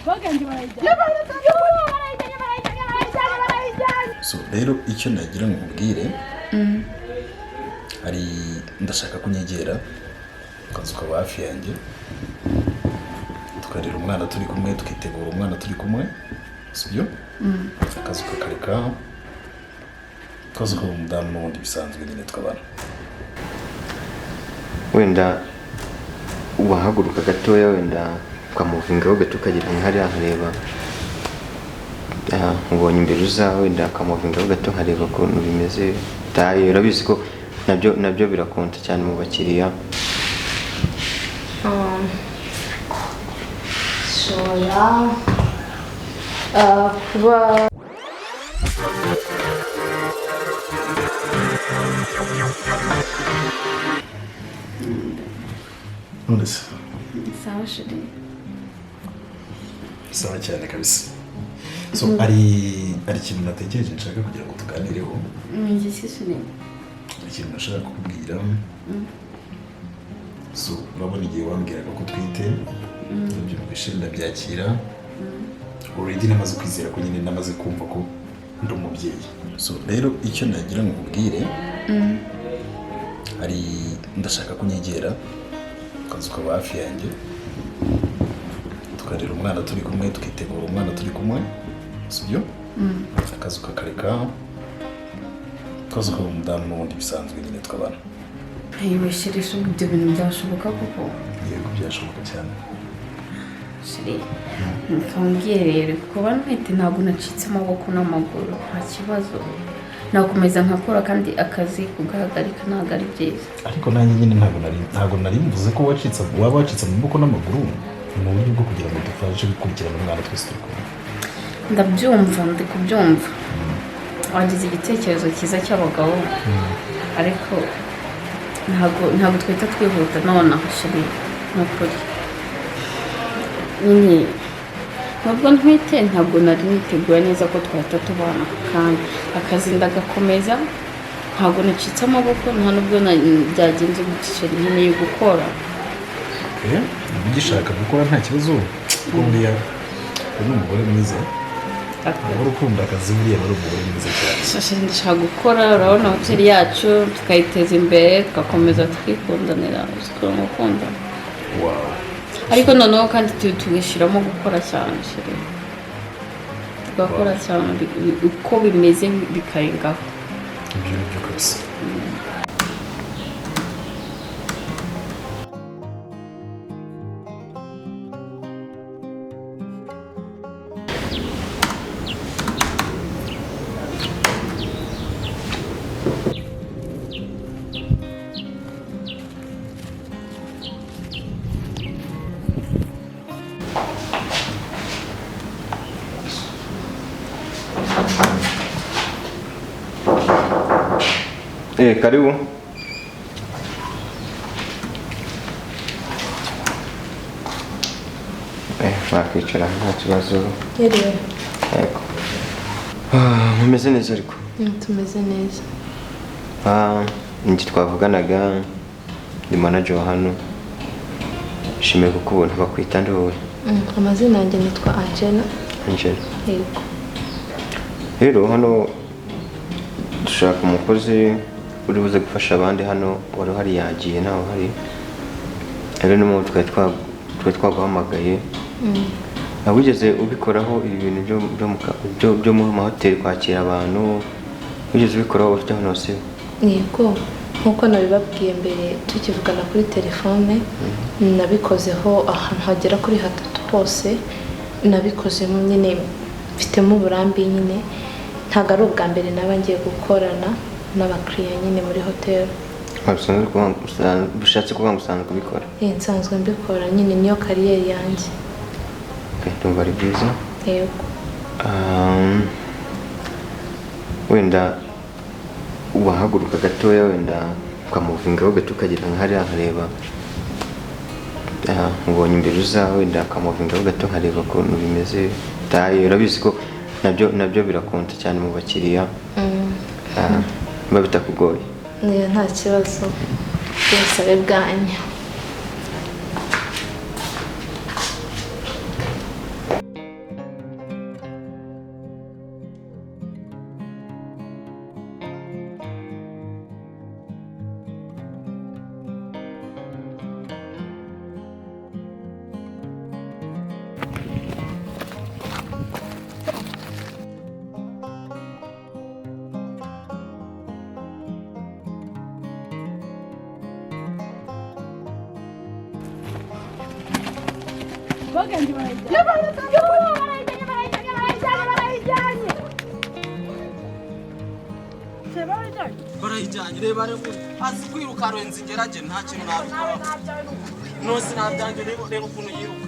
Bag yanjye barayijyanye, barayijyanye, barayijyanye, barayijyanye, barayijyanye. So rero icyo nagira ngo nkubwire, hari ndashaka kunyegera ukaza ukaba hafi yanjye, tukarera umwana turi kumwe, tukitegura umwana turi kumwe, sibyo? Akazi ukakareka, ukaza ukaba umudamu n'ubundi bisanzwe nyine, tukabana. Wenda wahaguruka gatoya, wenda ukamuvingaho gato, ukagira nka hariya nkareba. Ah, ubonye imbere uza, wenda ukamuvingaho gato nkareba ukuntu bimeze. Taye urabizi ko nabyo birakonta cyane mu bakiriya. Nshobora kuba. None se? Sawa, chéri. Sawa cyane kabisa. So ari ikintu natekereje nshaka kugira ngo tuganireho. Ni igiki, chéri? Hari ikintu nashaka kukubwira. So urabona igihe wambwiraga ko utwite, ndabyumvishe, ndabyakira. Already namaze kwizera ko nyine namaze kumva ko ndi umubyeyi. So rero icyo nagira ngo nkubwire, hari ndashaka kunyegera ukaza ukaba hafi yanjye, tukarera umwana turi kumwe, tukitegura umwana turi kumwe, sibyo? Akazi ukakareka, ukaza ukaba umudamu n'ubundi bisanzwe nyine, tukabana. Ayiwe chéri, se ubwo ibyo bintu byashoboka koko? Yego, byashoboka cyane. Chéri, nkambwiye rero, kuba ntwite ntabwo nacitse amaboko n'amaguru. Nta kibazo, nakomeza nkakora, kandi akazi kugahagarika ntabwo ari byiza. Ariko nanjye nyine ntabwo nari mvuze ko wacitse, waba wacitse amaboko n'amaguru. Ni mu buryo bwo kugira ngo dufashe gukurikirana umwana twese turi kumwe. Ndabyumva, ndi kubyumva, wagize igitekerezo cyiza cy'abagabo, ariko ntabwo twahita twihuta nonaha, chéri. Ni ukuri nyine, nubwo ntwite, ntabwo nari niteguye neza ko twahita tubana aka kanya. Akazi ndagakomeza, ntabwo nacitse amaboko, nta nubwo byagenze gutya, chéri, nkeneye gukora. Eh, niba ugishaka gukora nta kibazo, kuko buriya uri umugore mwiza. Umugore ukunda akazi buriya aba ari umugore mwiza cyane. Chéri, ndashaka gukora. Urabona hoteli yacu tukayiteza imbere, tugakomeza tukikundanira, uzikora gukunda. Ariko noneho kandi tugashyiramo gukora cyane, chéri, tugakora cyane, uko bimeze bikarengaho. Ibyo ni byo kabisa. Eh, karibu. Eh, wakwicara nta kibazo. Yeriwe. Yego. Ah, mumeze neza ariko? Tumeze neza. Ah, njye twavuganaga ndi manager wa hano. Nishimiye kukubona. Bakwita nde wowe? Amazina yanjye nitwa Angela. Angela. Yego. Rero hano dushaka umukozi uri buze gufasha abandi hano. Wari uhari yagiye, ntawe uhari. Rero niyo mpamvu twari twaguhamagaye. Ntabwo wigeze ubikoraho ibi bintu byo mu mahoteli, kwakira abantu, wigeze ubikoraho ufite hano hose? Yego, nk'uko nabibabwiye mbere tukivugana kuri telefone, nabikozeho ahantu hagera kuri hatatu hose. Nabikozemo nyine, mfitemo uburambe nyine. Ntabwo ari ubwa mbere naba ngiye gukorana n'abakiriya nyine muri hoteli. Bishatse kuvuga ngo usanzwe ubikora? Eh, nsanzwe mbikora nyine, niyo career yanjye. Okay, ndumva ari byiza. Yego. Wenda wahaguruka gatoya, wenda ukamuvingaho gato, ukagira nka hariya nkareba. Ah, ubonye imbere uza, wenda ukamuvingaho gato nkareba ukuntu bimeze. Taye urabizi ko nabyo birakonta cyane mu bakiriya. Ah, biba bitakugoye. Niyo, nta kibazo, ubusabe bwanyu. Bagenzi barayijyanye, barayijyanye, barayijyanye, barayijyanye, barayijyanye. Barayijyanye. Reba reba, azi kwiruka arenze ingerage, nta kintu nabikoraho nose ntabyanjye. Reba reba ukuntu yiruka.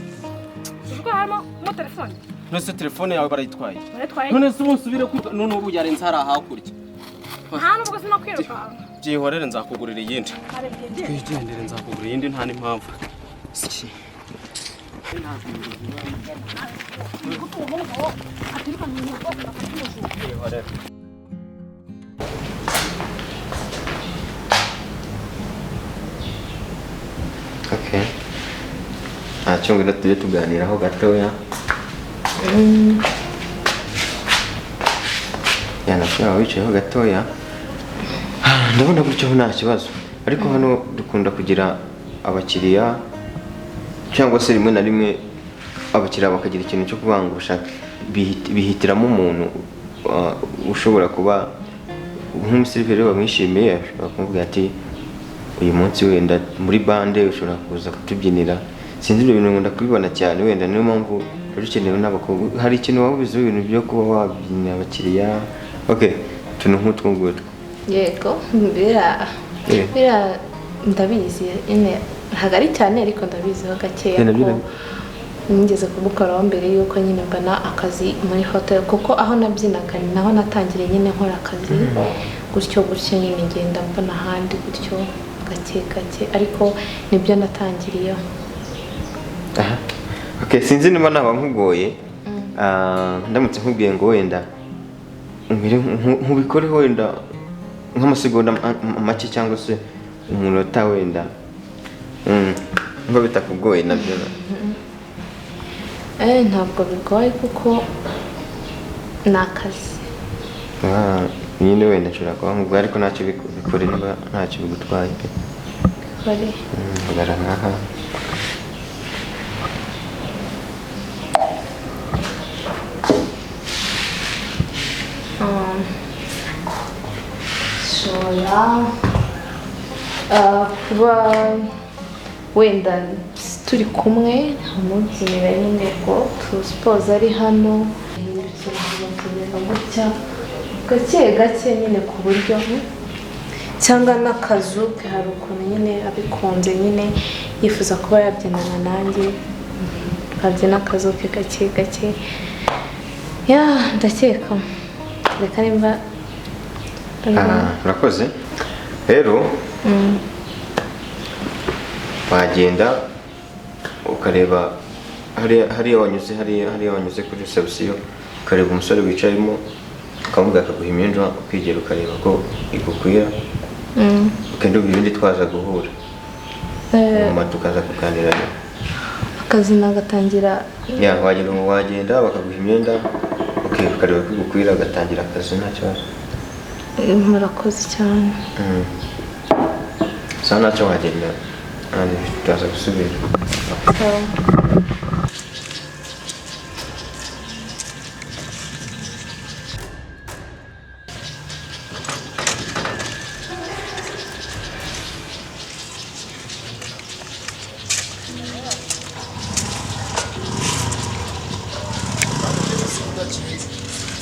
Uzi ko harimo mo telefone? Nose telefone yawe barayitwaye? Barayitwaye. None se ubu nsubire kwiruka? None ubu yarenze hariya hakurya. Nta nubwo sino kwiruka. Byihorere, nzakugurira iyindi. Arebye. Twigendere, nzakugurira iyindi, nta n'impamvu. Siki. Byihorere. Okay, ntacyo, ngwino tujye tuganiraho gatoya. Yanashobora wicayeho gatoya. Ah, ndabona gutyo nta kibazo, ariko hano dukunda kugira abakiriya, cyangwa se rimwe na rimwe abakiriya bakagira ikintu cyo kuvuga ngo bashaka bihitiramo umuntu ushobora kuba nk'umuseriveri bamwishimiye, ashobora kumubwira ati: "Uyu munsi wenda muri band ushobora kuza kutubyinira." Sinzi, ibyo bintu nkunda kubibona cyane, wenda niyo mpamvu rero ukenewe n'abakobwa. Hari ikintu waba ubiziho, ibintu byo kuba wabyinira abakiriya, okay, utuntu nk'utwo ngutwo? Yego, bira bira ndabizi nyine, ntabwo ari cyane ariko ndabiziho gakeya. Nabyo ko nigeze kumukoraho mbere y'uko nyine mbona akazi muri hotel, kuko aho nabyinaga ni naho natangiriye nyine nkora akazi gutyo gutyo nyine, ngenda mbona ahandi gutyo gake gake, ariko nibyo natangiriyeho. Aha. Okay, sinzi niba naba nkugoye. Ndamutse nkubwiye ngo wenda umere nkubikoreho wenda nk'amasegonda make cyangwa se umunota wenda, niba bitakugoye nabyo. Ntabwo bigoye kuko ni akazi. Ah, nyine wenda nshobora kuba nkugoye, ariko ntacyo, bikore niba ntacyo bigutwaye pe. Bari Hagarara nkaha. Nshobora kuba wenda turi kumwe nkamubyinira nyine, ngo tusipoze ari hano, hindukira nkamubyinira gutya gake gake nyine, ku buryo cyangwa n'akazu ke, hari ukuntu nyine abikunze nyine yifuza kuba yabyinana nanjye, twabyina akazu ke gake gake. Ya, ndakeka reka nimba Ah, urakoze. Rero wagenda ukareba hariya, hariya wanyuze, hariya, hariya wanyuze kuri reception, ukareba umusore wicayemo, ukamubwira akaguha imyenda, ukigera ukareba ko igukwira, ukenda ibindi twaza guhura nyuma tukaza kuganira nyuma. Akazi nagatangira? Ya, wagenda bakaguha imyenda, ukareba ko igukwira, ugatangira akazi nta kibazo. Murakoze cyane. Sa, ntacyo, wagenda kandi turaza gusubira. Sawa.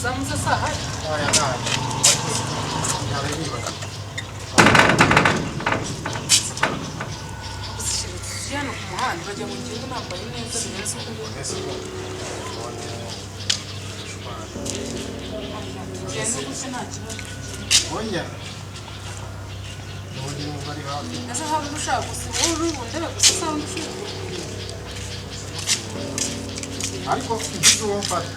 Zamuze saha. Hano ku muhanda bajya mu gihugu nambaye neza birenze uko tugenda gutya, nta kibazo. Oya, n'ubundi numva ari hafi. Ese haba ushaka gusa wowe uri bundebe gusa sawa ushaka? Ariko ngize uwo mfata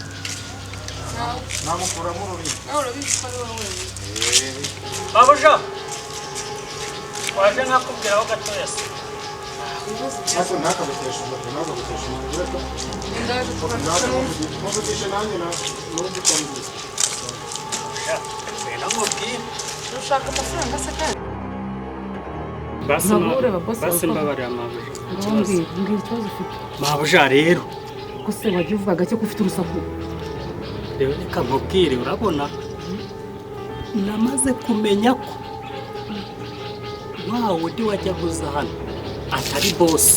namukuramo ururimi. Nawe urabizi ko ari wowe wenyine. Babuja, waje nkakubwiraho gatoya se? Ariko ntakagutesha umutwe, ntakagutesha umutwe, ureka. Ndaje tukaduca. Ntuvugishe nanjye numve uko mbizi. Wenda nkubwire. Ushaka amafaranga se kandi? Basi. Ntabwo ureba boss Basi wawe. mbabarira mabuja. Ngaho mbwira, mbwira ikibazo ufite. Mabuja rero. Ko se wagiye uvuga gake ko ufite urusaku? Rero reka nkubwire, urabona namaze kumenya ko wa wundi wajya uza hano atari boss.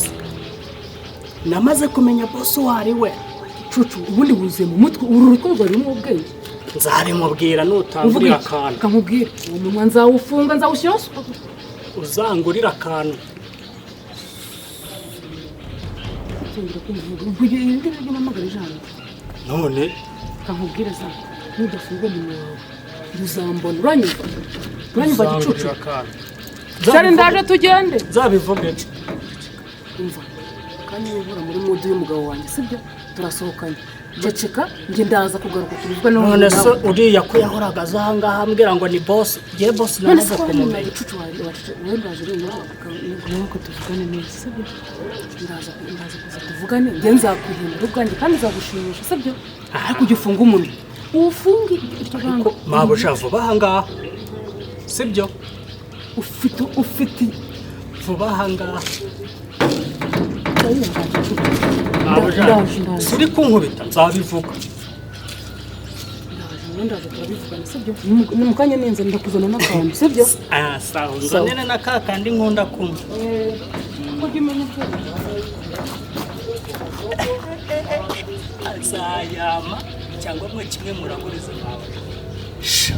Namaze kumenya boss uwo ari we. Cucu, ubundi wuzuye mu mutwe, uru rukundo rurimo ubwenge. Nzabimubwira Uvuga nutangurira iki? akantu. Kamubwira uwo munwa nzawufunga, nzawushyiraho. Uzangurira akantu. Nzongera kumva ubwo ibyo ngibyo mpamagara ijambo. None Kankubwire za nudafunga umunwa wawe uzambona. Uranyumva? Uranyumva gicucu? Uzangurira akantu. Shari, ndaje tugende. Nzabivuge. Umva, kandi wibura muri mood y'umugabo wanjye, sibyo? Turasohokanye, ceceka, njye ndaza kugaruka tubivuga. None se uriya ko yahoraga aza aha ngaha ambwira ngo ni boss, ye boss None namaze se ko kumumenya. gicucu wawe wowe, ndaje rero nuko tuvugane neza, sibyo? Ndaza kuza tuvugane, njye nzakuhindura ubwanjye kandi nzagushimisha, sibyo? Ariko ujya ufunga umunwa, ufunge iryo banga. Mabuja, vuba aha ngaha, sibyo? Ufite Vuba aha ngaha. Ndaje. Mabuja. Ndaje, ndaje. Suri kunkubita, nzabivuga. Ndaje, ndaje turabivugana, sibyo? Ni mu kanya ninze ndakuzana n'akantu, sibyo? Ah, sawa, nzanire na ka kandi nkunda kunywa. Ujye umenya ubwenge. Azayama cyangwa mwe kimwe muraburiza mabuja. Sha.